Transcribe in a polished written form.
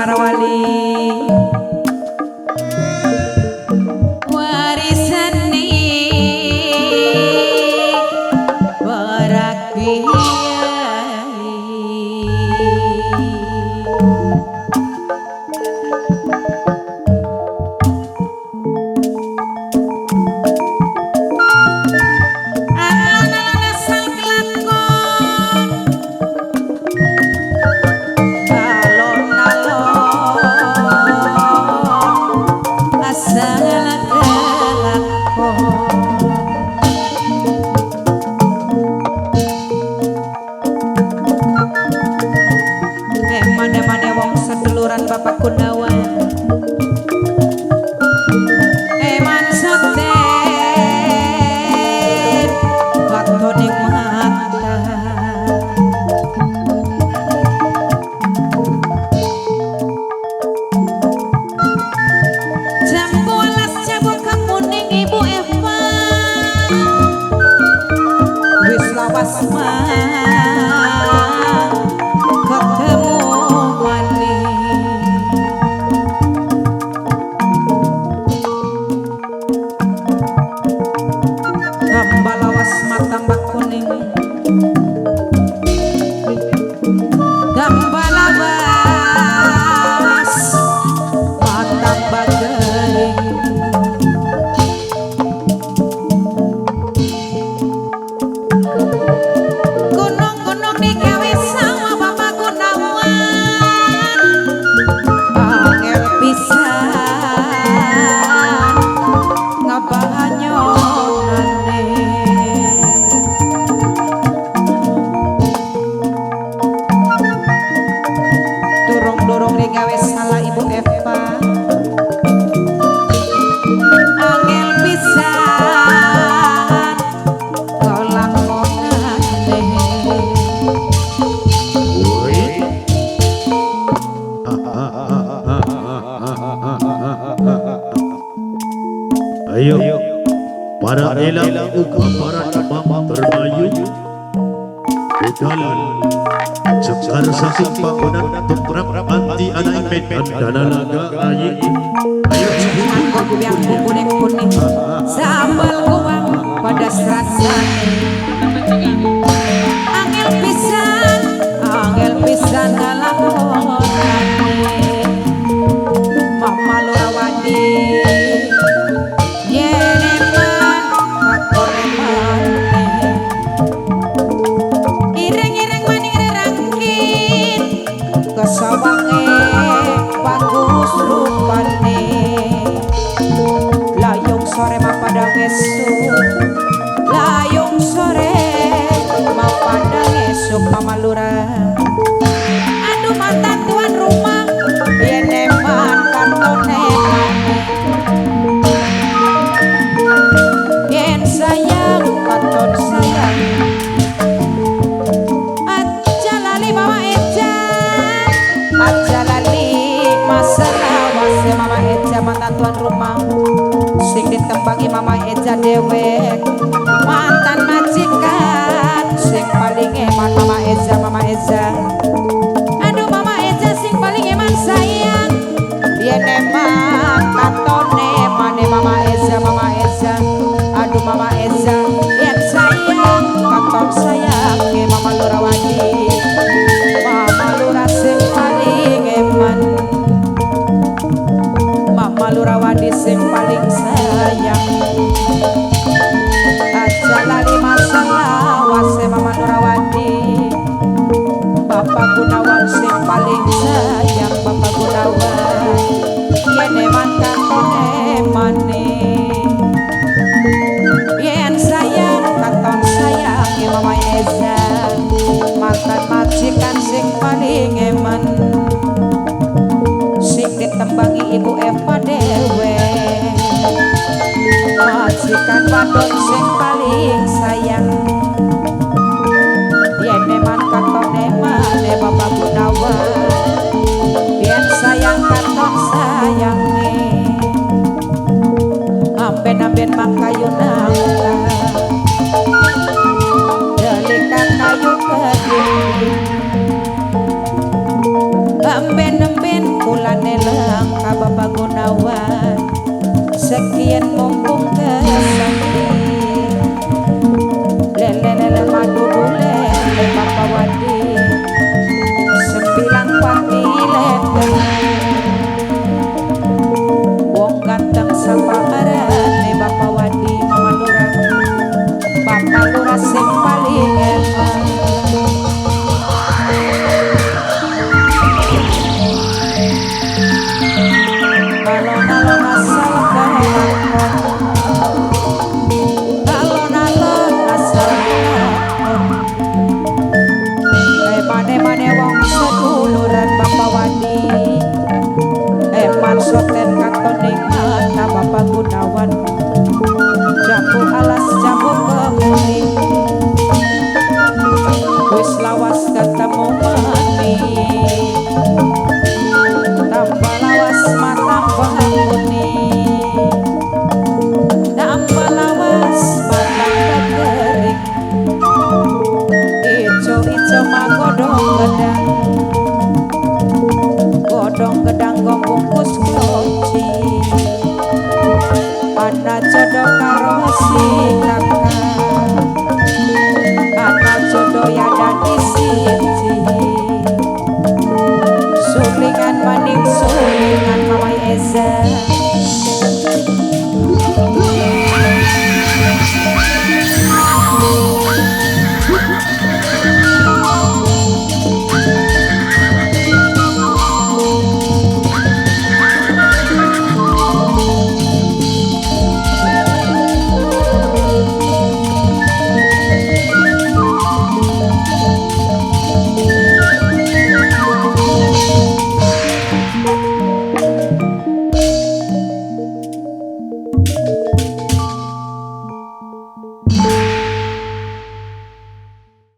Marwali warisane para kiai. Mane-mane wong seduluran Bapak Gunawan eman sote watone mata jam 12 cabut kemuning Ibu Eva wis lawas ketemu wani. Tambah lawas mata kuning, tambah lawas mata garing. Gunung-gunung digawe sawah Bapak Gunawan angel pisan ngabanyonane. Durung-durung digawe salah Ibu Eva angel pisan kelakonane. Ayo para elang uga para demam terbayu budal jembar saking panggonan tumrap anti ana ing medan danalaga ayi. Ayo Mangkok yang kuning-kuning sambal kuang pedas rasane angel pisan nglakonane. Mama Lurawati yen eman kakone maneh ireng-ireng maning rerangkit kesawange bagus rupane. Layung sore mapadang esuk, layung sore mapadang esuk Mama Lurah. Aduh mantan tuan rumah yen eman kantone maneh yen sayang katon sayang aja lali Mama Eja, aja lali masalah Mama Eja mantan tuan rumah sing ditembangi Mama Eja dewek mantan majikan sing paling eman Mama Eja, Mama Eja. Aduh Mama Eja sing paling eman sayang yen eman katone mane Mama Eja, Mama Eja. Aduh Mama Eja yen sayang katon sayang Mama Lurawati, Mama Lurah sing paling eman, Mama Lurawati sing paling sayang. Aja lali masalah wase Mama Lurawati, Bapak Gunawan sing paling sayang Bapak Gunawan yen eman katone mane yen sayang katon sayang Mama Eza mantan majikan sing paling eman sing ditembangi Ibu Eva dewe majikan wadon sing paling sayang yen eman katone mane Bapak Gunawan yen sayang katon sayange amben-amben makayu nangka delikan kayu kediri amben-amben kula Gunawan. Sekian mumpung